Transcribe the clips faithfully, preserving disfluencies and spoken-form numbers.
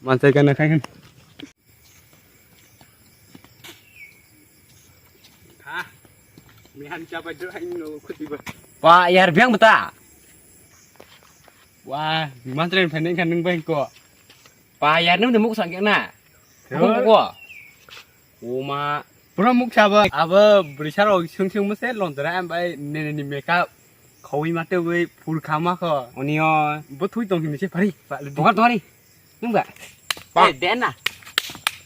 Manchai kana khai. Ha. Mihan chapa dro hai no khuti ba. Wa yar biang bata. Wa, manchai phainai kha nung bai ko. Pa yar nung de muk sang na. Ko ko. Uma. Pura muk sabo. Abo brisa rok sung sung mese lon dra am bai nene ni makeup. Khawi mate bai phul khama kho. Onio. Bo thui tong hini se phari. Tokar tokari. Nungba. Eh, dena.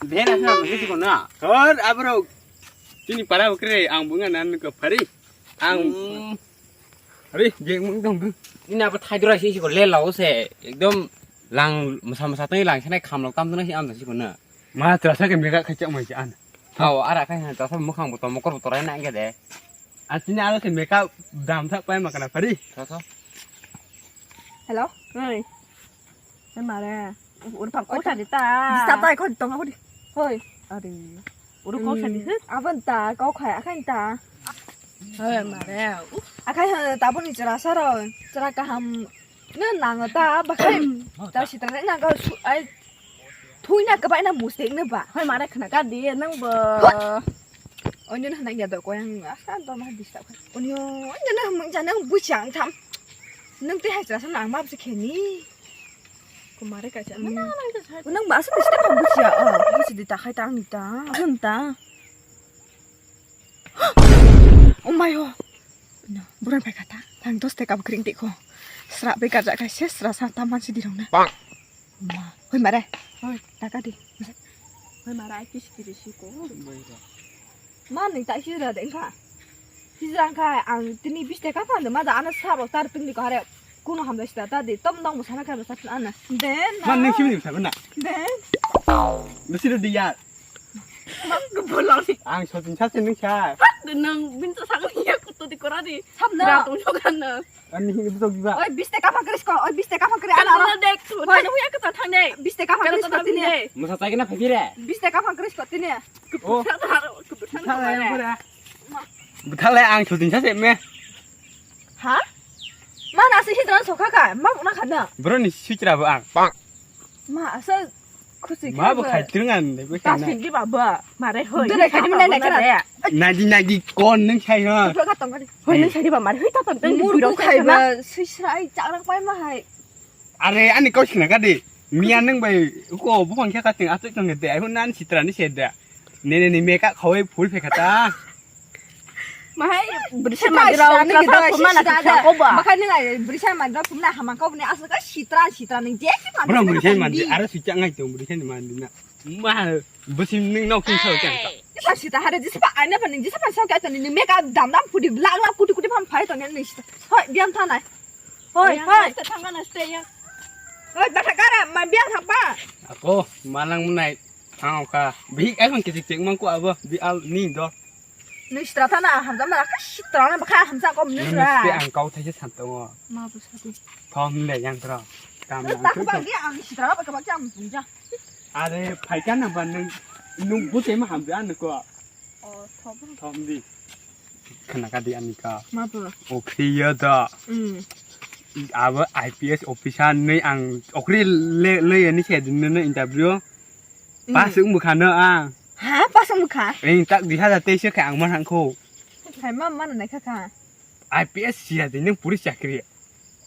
Dena sa mo siko na. Hor abro. Tini para bokre ang bunga nan ko phari. Ang. Ari jeng mung dong. Ini apa thai dura si siko le lao se. Ekdom lang masa masa tei lang sanai kham lok tam dona si am siko na. Ma trasa ke mega khai chak mai an. Tao ara khai han trasa mukhang bo to mokor bo torai na ge de. Atini aro se makeup dam thak pai makana phari. Tho tho. Hello. Oi. Hoi mare. Ur pang kok sadi ta. Dista tai kon tong aku di. Hoi. Ari. Ur kok sadi. Abon ta kok khai akan ta. Hoi mare. Akai ha tabun ni chara saro. Chara kaham. Nang nang ta bakai. Ta sitra nang ka su ai. Thui na kabai na musik na ba. Hoi mare khna ka di nang bo. Onyo na nang ya do ko yang asa do ma dista. Onyo onyo na mung ja nang bu chang tham. Nang te hai chara sa nang ma bu kheni. Kumare kaisa. Mana nang kaisa. Nang ba asal mesti tak busia. Oh, busi di takai tang ni ta. Asal ta. Oh my oh. No, buran pai kata. Tang dos teka kring tiko. Sra be kaja kaisa sra sa taman si dirong na. Bang. Ma, hoi mare. Hoi. Taka di. Hoi mare ai kis kiri si ko. Ma nung ta hijra de wngkha. Hijra wngkha ang tini bis taka phan de ma da ano sabo tar tungdi ko hare kuno hamjai sita ta di tom dong bo sana kha basa ana. Den. Ma nung simi ni basa na. Den. Bisi ro di ya. Bolong. Ang sotin sa se nung sa. Nung bin sa sa ya kuto di kora di. Samna. Tong so kan na. Ani hingi duduk diba? Oi, bis taka phang kris ko, oi, bis taka phang kris. Ano, ano dek, tu. Oi, nu ya kata thang dek. Bis taka phang kris ko tini. Masa tai kena phagi re. Bis taka phang kris ko tini. Oh. Sa ta, sa ta. Buthalai ang sotin sa se me. Ha? Ma nasi hidran sokha ka, ma na khana. Bro ni sitra bo ang. Ma asa Khusi ma bo khai twrwng an de bo. Tasik di ba ba. Mare hoi. Dure khai di mane na kara. Nagi nagi kon nung sai ha. Kha tong kari. Hoi nung sai di ba mare hoi ta tong tong. Mur khai ba sui srai chak rak pai ma hai. Are ani kau sina ka de. Miya nung bai ko bo phang kha ka ting atuk tong de. Ai hun nan sitra ni se da. Nene ni meka khawai phul phe khata. Mahai brisa madra sitra ni gida sitra ko ba. Makai ni ngai brisa madra phumna hamang kau ni asal ka sitra sitra ni je ki madra. Bro brisa madra aro sitra ngai tong brisa ni madra na. Ma bisi ni nok kin sa kan ka. Ni sa sitra hare jisa pa aina pa ni jisa pa sa ka ni meka dam dam pudi lak lak kuti kuti pham phai to ni sitra. Hoi biam thanai. Hoi hoi. Thangana stay ya. Hoi bata kara ma biam thang pa. Ako malang munai. Ang ka. Bihik ai kon kichik chek mangko abo. Bi al ni do. Nung sitra thana hamjak mara ka sitra na bakha hamjak kom nung ra. Nung se ang kau thaise san tongo. Ma bu sadi. Thom le yang tro. Kam nang. Ta ba ge ang sitra ba ka ba jam ja. Are phai ka na ba nung nung bu te ma hamja an ko. O thom. Thom di. Khana ka di ani ka. Ma bu. O khriya da. Mm. Abo I P S officer nei ang okri le le ni se din ne interview. Pass wng bwkha no ang. Ha, pass wng bwkha? Eng tak dui hazar teis khe ang ma thang kho. Hai ma ma nai kha kha. I P S siya de nung police chakri.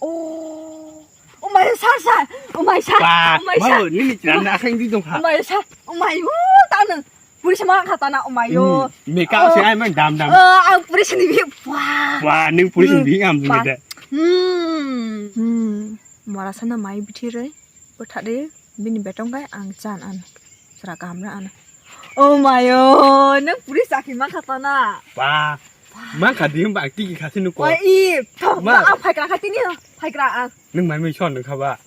Oh. Oh my sir sir. Oh my sir. Ba, oh my sir. Nini chana akhang di dong kha. Oh my sir. Oh my. Oh ta nung. Police ma kha ta na oh my yo. Meka se ai man dam dam. Ah, ang police ni bi. Wah. Wah, nung police ni bi am jung de. Hmm. Hmm. Mora sana mai bithi re. Bwtha de bini betong kai ang chan an. Sra kaham ra ano. Oh mayo, nang puri sakhi man kha ta na. Ba, man kha di ba tiki kha sinu ko. Oi, i, tho, ma. Ang phai kra kha tini, phai kra ang. Nung mai mai son nung kha ba.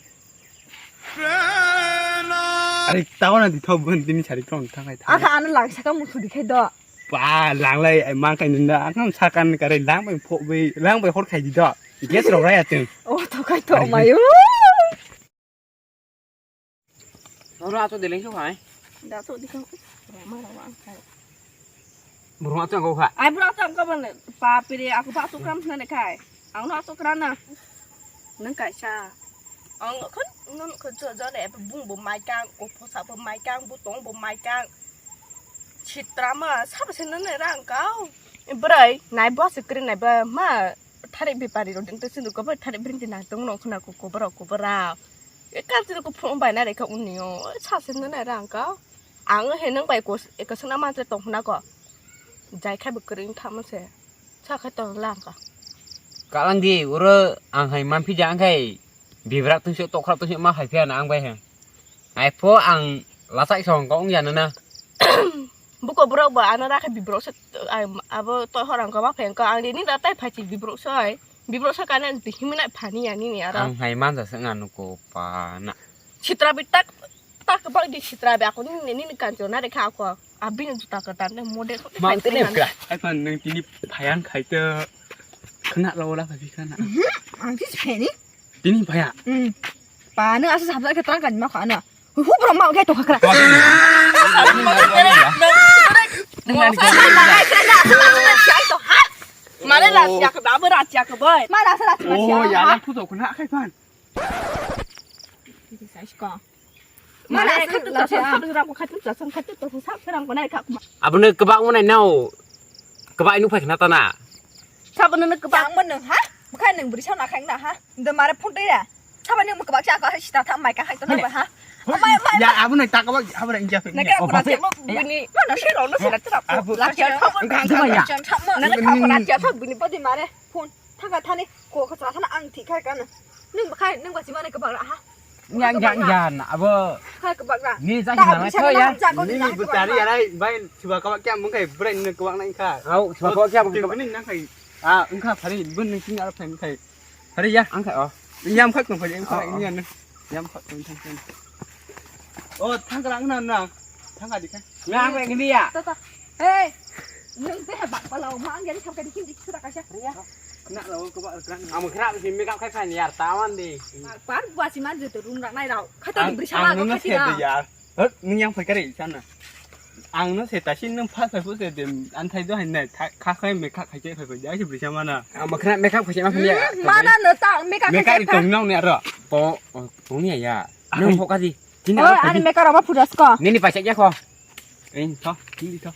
Are tawa na di tho bun tini sari tong thang kai thang. Akha ano lang saka muthu di khai do. Ba, lang lai ai man kai nung da. Akha sakan kare lang bai pho bai, lang bai hor khai di do. Gas rok rai ateng. Oh, tho khai tho mayo. Oro ato deleng sio khai. Da to di kang. Ma ra wa khai. Burung ato kau kha. Ai burung ato kau ban pa pire aku pa ato kram sna ne khai. Ang no ato kram na. Nang kai sa. Ang khon non khon jo jo ne bung bo mai kang, ko phosa bo mai kang, bo tong bo mai kang. Chitra ma sabo se nene rang kau. Brai nai bo se kri nai ba ma thari bipari ro ding te sindu ko ba thari bring te nang tong no khna ko ko bra ko bra. E kar te ko phone bai na re ka unni o sa se nene rang kau. Ang he nang bai ko e ka sna ma te tong khna ko. Jai khai bo kring tha ma se. Sa khai tong lang ka. Kalang di uro ang hai man phi jang khai bibrak tong se tokhrap tong se ma hai phi na ang bai he. Ai pho ang lachai song kong ya na. Buko borok bo ano rakhe biborok se, ai, abo to horang ko ma pheng ko ang rini da tai phachi biborok se oi. Biborok se kana di himna phani ya nini aro. Ang hai manja se nganu ko pa na. Sitra bi tak tak bak di sitra bi ako nini nini kancho na rekha ako. Abini juta ka tan mode ko. Ma te ne ka. Ai pan nang tini phayan khai te khna lo la phaji khna. Ang ti pheni. Tini phaya. Hmm. Pa nang asa sabda ke tang kan ma khana. Hu bro ma ke to khakra. Mare la ya ke ba ra ya ke boy. Ma ra sa ra. Oh ya na khu to khna khai pan. Sai ko. Mane, khatu ta san, khatu ta san, khatu ta san, khatu ta san, sa pherang ko nai kha kuma. Abono kwbang mo nai nao. Kwbang inu phai khna ta na. Sabo no kwbang mo nang ha? Bukhai nang bri sa na khang na ha? Nda mare phone tei ra. Sabo ni kwbang cha ka sita tha mai ka hai to na ba ha? Mai mai. Ya abono ta kwbang abono inja phai. Na ke ko ra che mo bini. Ma na se ro no se ra tra. La che tha mo. Nang ka ko ra che tha bini podi mare phone. Thangka thani ko ko cha thana ang thik khai kana. Nung ba khai nung ba chimane kwbang ra ha. Yang yang yang abo. Khai kwbang ra. Ni ja hina lai tho ya. Ni ni butari ya lai bai chuba kwbang kya mung khai brai ni kwbang nai kha. Au chuba kwbang kya mung khai. Ni nang khai. Ah ung kha phari bun ni sing ara phai khai. Phari ya. Ang khai o. Yam khai kong phari ang khai ni ya. Yam khai kong thang thang. Oh thangka rang na na. Thangka di khai. Nang khai ni ya. Hey. Nung te bak pala ma ang gari thangka di hindi kita kasih. Ria. Kena lo ko ba kena. Amo kira bisi makeup khai fan yar tawan di. Par buat si man jutu room rak nai rau. Kata di beri sama aku kasih ya. Hot nung yang phai kari sana. Ang no se tasin nung phai phai pu se dem an thai do hai nai kha khai makeup khai che phai phai jai se beri sama na. Amo kira makeup khai che ma phai ya. Mana no ta makeup khai. Makeup tong nong ne ro. Po tong ni ya. Nung pho ka di. Tini ani makeup apa pudas ko. Nini paisa ya ko. Eh, tho, tini tho.